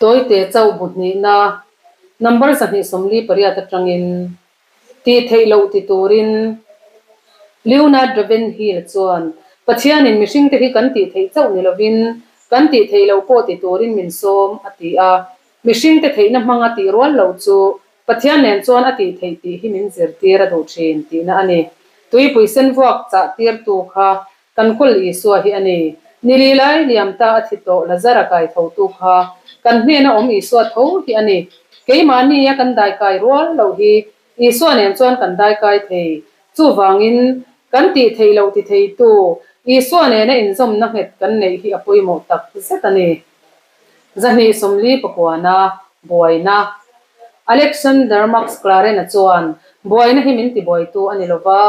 Tawite chauh bu hnihna number 248 atangin tih theih loh ti turin Leonard Ravenhill chuan Pathianin mihringte hi kan tih theih chauh ni lovin kan tih theih loh pawh ti turin min sawm a ti a. Mihringte theihna hmanga tih rual loh chu Pathian nen chuan a tih theih tih hi min zirtir a duh thin tihna a ni. Tuipui sen vuak chah tirtu kha kan kawl Isua hi a ni. Ni li lai liam ta a thi tawh Lazara kai thotu kha kan hnena awm Isua tho hi a ni. Keimahnia kan daikai rual loh hi Isua nen chuan kan daikai thei. Chuvangin, kan tih theih loh ti theitu Isua nena inzawmna nghet kan neih hi a pawimawh tak zet a ni. 249a buaina. Alexander Max Clarena chuan, Buaina hi min tibuaitu a ni lo va,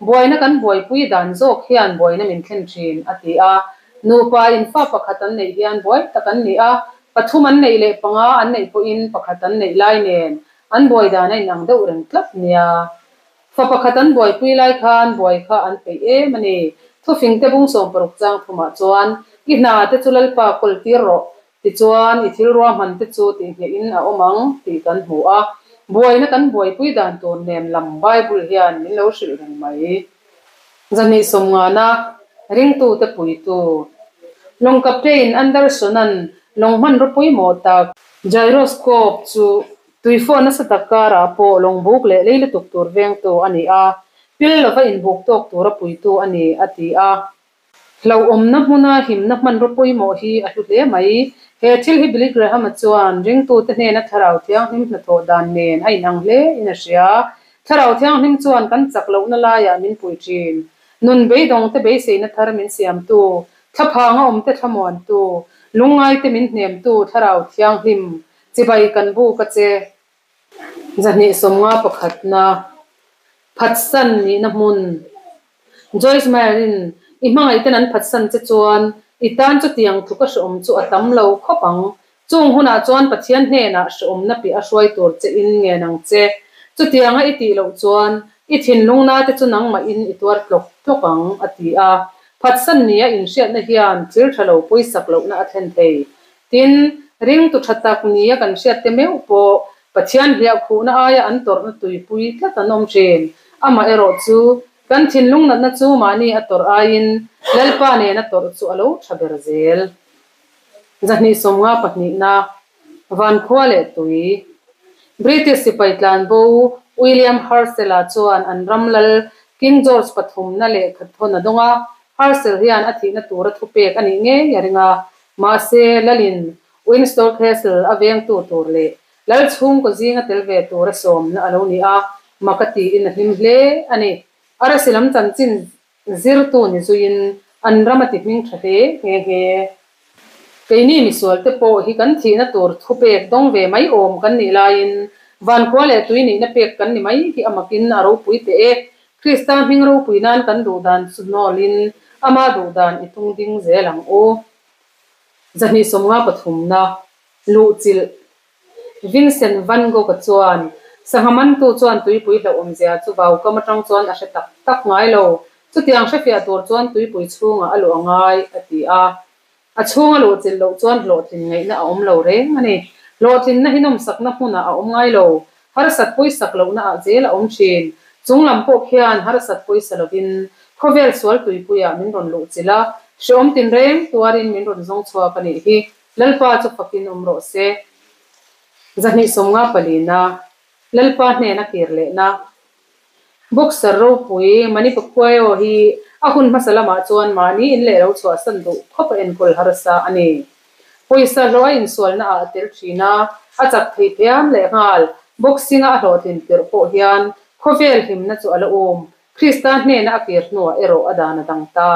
buaina kan buaipui dan zawk hian buaina min thlen thin, a ti a. Nupa in fa pakhat an neih hian buai tak an ni a, pathum an neih leh panga an neih pawhin pakhat an neih lai nen an buai dan a inang deuh reng tlat nia. Fa pakhat an buaipui lai khan buai kha an peih em a ni. Thufingte bung 60 chang thumah chuan, I hna te chu Lalpa kawl tir rawh, tichuan i thil ruahman te chu tihnghehin a awm ang tih kan hmu a. Buaina kan buaipui dan tur nen lam Bible hian min lo hrilh reng mai. 250na ringtute puitu Lawng Captain Anderson-a'n lawng hmanraw pawimawh tak, Gyroscope chu Tuifawh nasa tak karah pawh lawng buk leh lei lutuk tur vengtu a ni a, pil lova inbuk tawk tura puitu a ni, a ti a. Hlauhawmna hmuna himna hmanraw pawimawh hi a hlu hle mai. He thil hi Billy Graham-a chuan ringtute hnena Thlarau Thianghlim hnathawh dan nen a inang hle in a hria. Thlarau Thianghlim chuan kan chak lohna laiah min pui thin. Nun beidawngte beiseina thar min siamtu, thlaphanga awmte thlamuantu, lungngaite min hnemtu Thlarau Thianghlim Chibai kan buk a che. 251na phatsan nihna hmun. Joyce Meyer-in i hmangaihten an phatsan che chuan i tan chutiang tluk a hreawm chu a tam lo khawp ang. Chung hunah chuan Pathian hnenah hreawmna piah a hruai tur che in ngen ang che. Chutianga i tih loh chuan i thinlungna te chu nangmahin i tuar tlawk tlawk ang, a ti a. Phatsan nia inhriatna hian thil tha lo pawisak lohna a thlen thei. Tin, ringtu tha tak nia kan hriatte meuh pawh Pathian hliahkhuhna aia an tawrhna tuipui tlat an awm thin. Amaherawh chu, kan thinlung natna chu mahni a tawrh aiin Lalpa nena tawrh chu a lo tha ber zel. 252na, Vankhua leh Tui. British sipai tlanbo William Herschel-a chuan an ram lal King George pathumna lehkhathawn a dawng a, Herschel hian a thihna tura thupek a nih ngei a ring a, Mahse, Lalin Windsor Castle a vengtu tur leh Lal chhungkaw zinga tel ve tura sawmna a lo ni a, mak a tiin a hlim hle a ni. Arasi lam chanchin zirtu ni zuiin an ram a ti hming tha hle nghe nghe. Keini misualte pawh hi kan thihna tur thupek dawng ve mai awm kan nih laiin vankhua leh tui nihna pek kan ni mai hi a makin a ropui teh e. Krista hming ropui nan kan duh dan chu hnawlin ama duh dan i tung ding zel ang u. 253na, Luhchilh Vincent van Gogh-a chuan sangha mantu chuan tuipui hlauhawmzia chu vaukam atang chuan a hre tak tak ngai lo. Chutiang hrefiah tur chuan tuipui chhungah a luh a ngai, a ti a. A chhunga luhchilh loh chuan hlawhtlin ngaihna a awm lo reng a ni. Hlawhtlinna hi nawmsakna hmunah a awm ngai lo. Harsat pawisak lohna ah zel a awm thin. Chung lam pawh khian harsat pawisa lovin khawvel sual tuipuiah min rawn luhchilh a, hreawm tinreng tuarin min rawn zawng chhuak a nih hi. Lalpa chu fakin awm rawh se. 254na, Lalpa hnena kir lehna. Boxer ropui Manny Pacquiao hi a hun hmasa lamah chuan mahni in leh lo chhuahsan duh khawp a enkawl harsa a ni. Pawisa hlawh a insualna ah a tel thin a, a chak thei phian leh nghal. Boxing-a a hlawhtlin tirh pawh hian khawvel hlimna chu a la um. Krista hnena a kir hnuah erawh a dan a dang ta.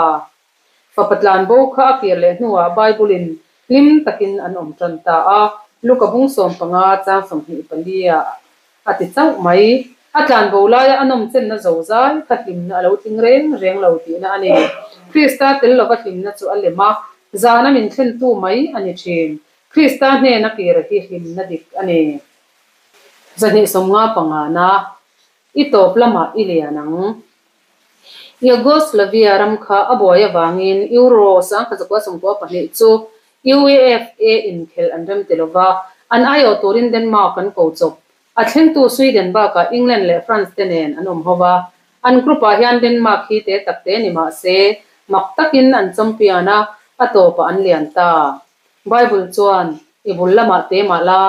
Fapa tlanbo kha a kir leh hnuah Bible-in hlim takin an awm tan ta a, Luka bung 15 chang 24 ah a ti chauh mai. A tlanbo laia a nawmchenna zozai kha hlimna a lo tling reng reng lo tihna a ni. Krista tel lova hlimna chu a lem a, zahna min thlentu mai a ni thin. Krista hnena kir hi hlimna dik a ni. 255na, I tawp lamah i lian ang. Yugoslavia ram kha a buai avangin Euro 1992 chu UEFA inkhelh an remti lova, an aiawh turin Denmark an ko chawp. A thlengtu Sweden bakah England leh France te nen an awm ho va, an group-ah hian Denmark hi te tak te ni mah se, mak takin an champion a, a tawpah an lian ta. Bible chuan, I bul lamah te mah la,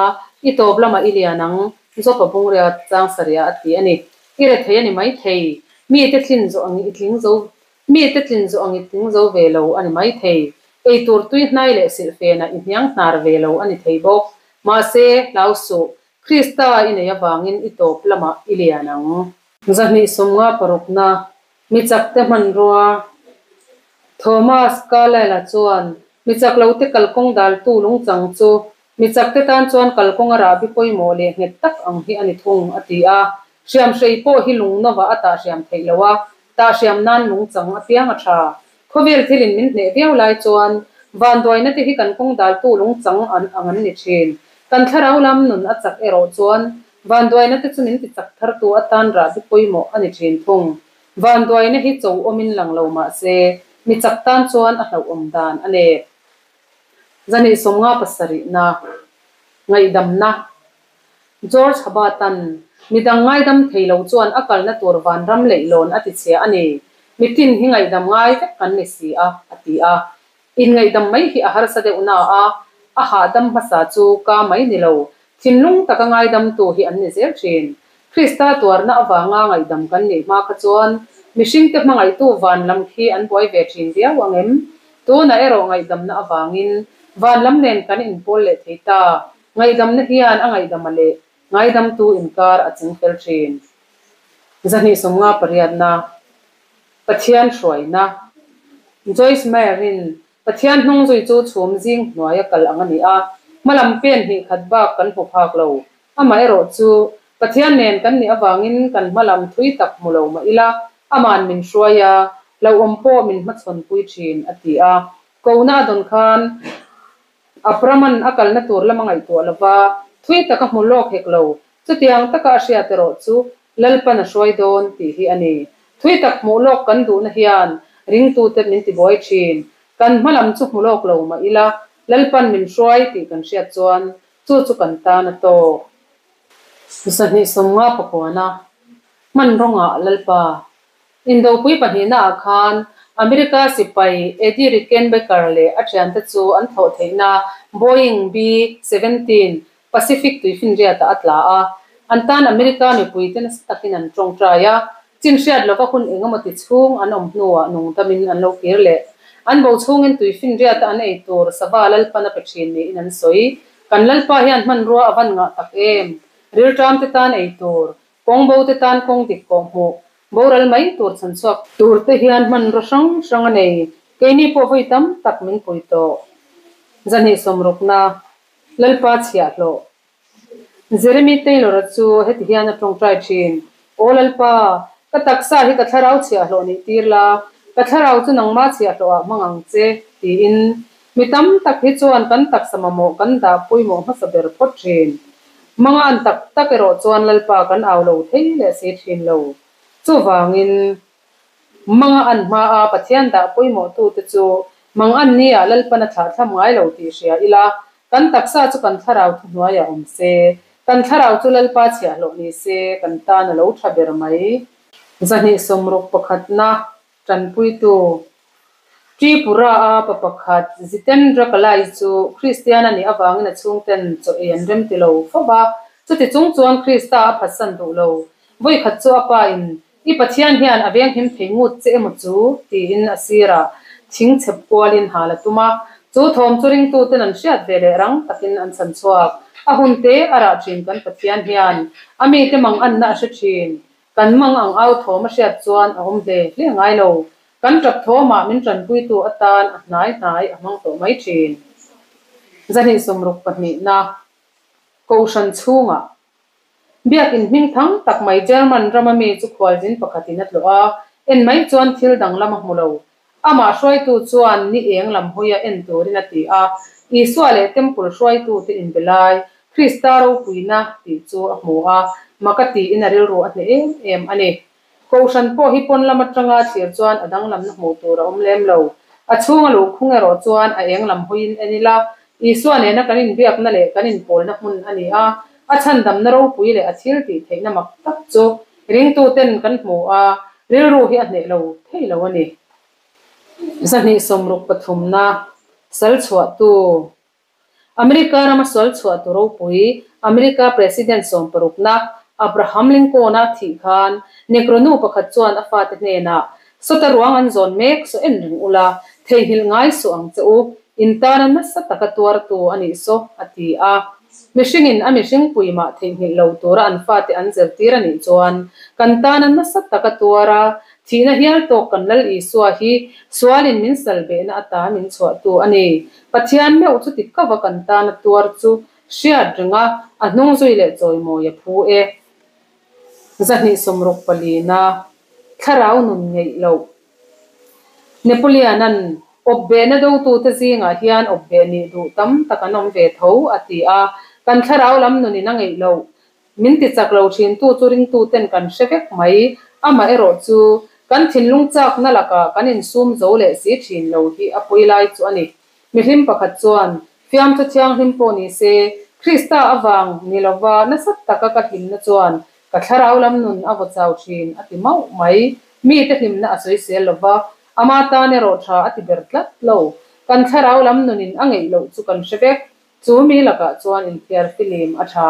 i tawp lamah i lian ang, Jopa bungria chang sarih a ti a ni. I rethei a ni maithei. Mite tlin zawh ang i tling zo Mite tlin zawh ang i tling zo ve lo a ni maithei. Eitur tui hnai leh silhfenah i hniang hnar ve lo a ni thei bawk. Mahse, hlau suh, Krista i nei avangin i tawp lamah i lian ang. 256na, Mi chakte hmanrua. Thomas Carlyle-a chuan, Mi chak lote kalkawng daltu lungchang chu mi chakte tan chuan kalkawng a rahbi pawimawh leh nghet tak ang hi a ni thung, a ti a. Hriamhrei pawh hi lung nova a tahhriam theih lo a, tahhriam nan lungchang apiang a tha. Khawvel thilin min hneh viau lai chuan vanduaina te hi kan kawng daltu lungchang an ang an ni thin. Kan thlarau lam nun a chak erawh chuan vanduaina te chu min ti chak thartu atan rahbi pawimawh a ni thin thung. Vanduaina hi cho awmin lang lo mah se mi chak tan chuan a hlauhawm dan a nep. 257na Ngaihdamna George Habatan, Midang ngaidam thei lo chuan a kalna tur vanram leihlawn a ti chhia a ni. Mitin hi ngaihdam ngai vek kan ni si a, a ti a. Inngaihdam mai hi a harsa deuh na a, a hahdam hmasa chu ka mai ni lo, thinlung taka ngaidamtu hi an ni zel thin. Krista tuarna avanga ngaihdam kan nih hma kha chuan mihringte hmangaihtu van lam khi an buai ve thin viau ang em? Tunah erawh ngaihdamna avangin van lam nen kan inpawl leh thei ta. Ngaihdamna hian a ngaihdama leh ngaidamtu inkar a ching fel thin. 258na, Pathian hruaina. Joyce Meyer-in Pathian hnung zui chu chhum zing hnuaia kal ang a ni a, hmalam pen hnih khat bak kan hmu phak lo. Amaherawh chu, Pathian nen kan nih avangin kan hmalam thui tak hmu lo mah ila, ama'n min hruai a, hlauhawm pawh min hmachhawnpui thin, a ti a. Kohna a dawn khan Abraman a kalna tur lam a ngaihtuah lo va, thui tak a hmu lawk hek lo. Chutiang taka a hriat erawh chu Lalpan a hruai dawn tih hi a ni. Thui tak hmuh lawk kan duhna hian ringtute min tibuai thin. Kan hma lam chu hmu lawk lo mah ila, Lalpan min hruai tih kan hriat chuan chu chu kan tan a tawk. 250 pakuana hman rawngah Lalpa Indopui pahnihnaah khan America sipai Eddie Rickenbacker leh a thiante chu an thawh theihna Boeing B-17 Pacific tuifinriatah a tla a. An tan America mipuite nasa takin an tawngtai a, chin hriat lova hun engemaw ti chhung an awm hnuah nungdamin an lo kir leh. An bo chhungin tuifinriata an ei tur sava Lalpan a pe thin niin an sawi. Kan Lalpa hian hmanrua a van ngah tak em? Rilṭamte tan ei tur, Kawng bo te tan kawng dik kawh hmuh, boral mai tur chhan chhuak tur te hian hmanraw hrang hrang a nei. Keini pawh vawi tam tak min pui tawh. 260na, Lalpa chhiahhlawh. Jeremy Taylor-a chu heti hian a tawngtai thin, Aw Lalpa, ka taksa hi ka thlarau chhiahhlawh nih tir la, ka thlarau chu nangma chhiahhlawhah hmang ang che, tiin. Mi tam tak hi chuan kan taksa mamawh kan dah pawimawh hmasa ber phawt thin. Mangan tak tak erawh chuan Lalpa kan au lo thei leh si thin lo. Chuvangin, Manga an hmaa Pathian dah pawimawhtute chu Mangan nia Lalpan a thlahthlam ngai lo tih hria ila, kan taksa chu kan thlarau thuhnuaiah awm se, kan thlarau chu Lalpa chhiahhlawh ni se kan tan a lo tha ber mai. 261na Tanpuitu Tripura-a pa pakhat Jitendra Kalai chu Kristian a nih avangin a chhungten chaw ei an rem ti lo fo va, chuti chung chuan Krista a phatsan duh lo. Vawikhat chu a pa in, I Pathian hian a venghim thei ngut che emaw chu? tiin a sirah thing chhep kualin hal a tum a. Chu thawm chu ringtuten an hriat ve leh rang takin an chhan chhuak. A hun te a rah thin kan Pathian hian a mite manganna a hre thin. Kan mang ang au thawm a hriat chuan a awm hle hle ngai lo. Kan tap thawmah min tanpuitu atan a hnai hnai a hmang tawh mai thin. 262na Kohhran chhungah Biakin hming thang tak mai German rama mi chu khualzin pakhatin a tlawh a, en mai chuan thil danglam a hmu lo. Amah hruaitu chuan ni eng lam hawia en turin a ti a, Isua leh Temple hruaitute inbe lai, Krista ropuina tih chu a hmu a, mak a tiin a rilru a hneh em em a ni. Kohhran pawh hi pawn lam atanga thlir chuan a danglamna hmuh tur a awm lem lo. A chhunga luhkhung erawh chuan a eng lam hawiin en ila, Isua nena kan inbiakna leh kan inpawlna hmun a ni a, a chhandamna ropui leh a thil tih theihna mak tak chu ringtuten kan hmu a, rilru hi a hneh lo thei lo a ni. 260 pathumna, Sal chhuahtu. America rama sual chhuahtu ropui, America President sawmparukna Abraham Lincoln-a thih khan Negro nu pakhat chuan a fate hnenah, Sawta ruang an zawn mek saw en reng ula, theihnghilh ngai suh ang che u, in tana nasa taka tuartu a nih saw, a ti a. Mihringin a mihringpui mah theihnghilh lo tura an fate an zirtir a nih chuan kan tana nasa taka tuara Thihna hial tawk kan Lal Isua hi sualin min salbehna ata min chhuahtu a ni. Pathian meuh chu ti kava kan tana tuar chu hriat renga a hnung zui leh chawimawi a phu e. 260 palina Thlarau nun ngeih loh. Napoleon-a'n awpbehna dotute zingah hian awpbeh nih duh tam tak an awm ve tho a ti a, kan thlarau lam nunin a ngeih loh Min ti chak lo thintu chu ringtuten kan hre vek mai. Amah erawh chu kan thinlung chakna lakah kan insum zo leh si thin lo hi a pui lai chu a ni. Mihlim pakhat chuan, Fiamthu thianghlim pawh ni se, Krista avang ni lova nasa taka ka hlimna chuan ka thlarau lam nun a vaw chau thin a ti mauh mai. Mite hlimna a sawisel lova, ama tan erawh tha a ti ber tlat lo. Kan thlarau lam nunin a ngeih loh chu kan hre vek. Chu mi lakah chuan inthiar filim a tha.